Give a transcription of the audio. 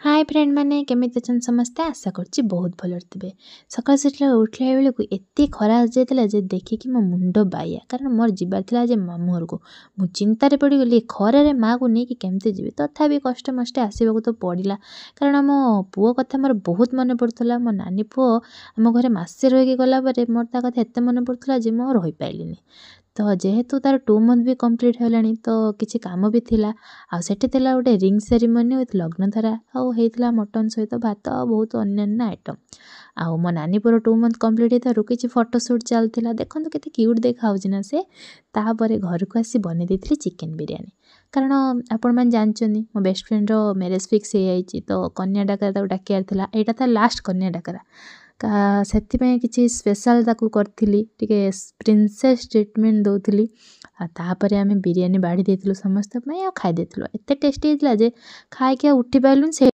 ହାଏ friend ମାନେ, କେମିତି ଅଛନ୍ତି ସମସ୍ତେ? ଆଶା କରୁଛି ବହୁତ ଭଲରେ ଥିବେ। ସକାଳୁ ସକାଳୁ ଉଠିଲା ବେଳକୁ ଏତେ ଖରା ଆସିଯାଇଥିଲା ଯେ ଦେଖିକି ମୋ ମୁଣ୍ଡ ବାଇଆ, କାରଣ ମୋର ଯିବାର ଥିଲା ଆଜି ମାମୁଁ ଘରକୁ। ମୁଁ ଚିନ୍ତାରେ ପଡ଼ିଗଲି, ଏ ଖରାରେ ମାଆକୁ ନେଇକି କେମିତି ଯିବି। ତଥାପି କଷ୍ଟେ ମଷ୍ଟେ ଆସିବାକୁ ତ ପଡ଼ିଲା, କାରଣ ମୋ ପୁଅ କଥା ମୋର ବହୁତ ମନେ ପଡ଼ୁଥିଲା। ମୋ ନାନୀ ପୁଅ ଆମ ଘରେ ମାସେ ରହିକି ଗଲା ପରେ ମୋର ତା କଥା ଏତେ ମନେ ପଡ଼ୁଥିଲା ଯେ ମୁଁ ଆଉ ରହିପାରିଲିନି। ତ ଯେହେତୁ ତାର 2 ମନ୍ଥ ବି କମ୍ପ୍ଲିଟ୍ ହେଲାଣି, ତ କିଛି କାମ ବି ଥିଲା। ଆଉ ସେଠି ଥିଲା ଗୋଟେ ରିଙ୍ଗ ସେରିମନି ୱିଥ୍ ଲଗ୍ନଧରା, ଆଉ ହେଇଥିଲା ମଟନ୍ ସହିତ ଭାତ ଆଉ ବହୁତ ଅନ୍ୟାନ୍ୟ ଆଇଟମ୍। ଆଉ ମୋ ନାନୀ ପୁଅର 2 ମନ୍ଥ କମ୍ପ୍ଲିଟ୍ ହେଇଥିବାରୁ କିଛି ଫଟୋ ସୁଟ୍ ଚାଲିଥିଲା। ଦେଖନ୍ତୁ କେତେ କ୍ୟୁଟ୍ ଦେଖାହେଉଛି ନା ସେ। ତାପରେ ଘରକୁ ଆସି ବନେଇ ଦେଇଥିଲି ଚିକେନ୍ ବିରିୟାନୀ, କାରଣ ଆପଣମାନେ ଜାଣିଛନ୍ତି ମୋ ବେଷ୍ଟ ଫ୍ରେଣ୍ଡର ମ୍ୟାରେଜ୍ ଫିକ୍ସ ହେଇଯାଇଛି, ତ କନ୍ୟା ଡାକରା ତାକୁ ଡାକିବାର ଥିଲା। ଏଇଟା ତା ଲାଷ୍ଟ କନ୍ୟା ଡାକରା, ସେଥିପାଇଁ କିଛି ସ୍ପେଶାଲ୍ ତାକୁ କରିଥିଲି, ଟିକେ ପ୍ରିନ୍ସେସ୍ ଟ୍ରିଟମେଣ୍ଟ ଦେଉଥିଲି। ଆଉ ତାପରେ ଆମେ ବିରିୟାନୀ ବାଢ଼ି ଦେଇଥିଲୁ ସମସ୍ତଙ୍କ ପାଇଁ ଆଉ ଖାଇ ଦେଇଥିଲୁ। ଏତେ ଟେଷ୍ଟି ହେଇଥିଲା ଯେ ଖାଇକି ଆଉ ଉଠି ପାରିଲୁନି ସେ।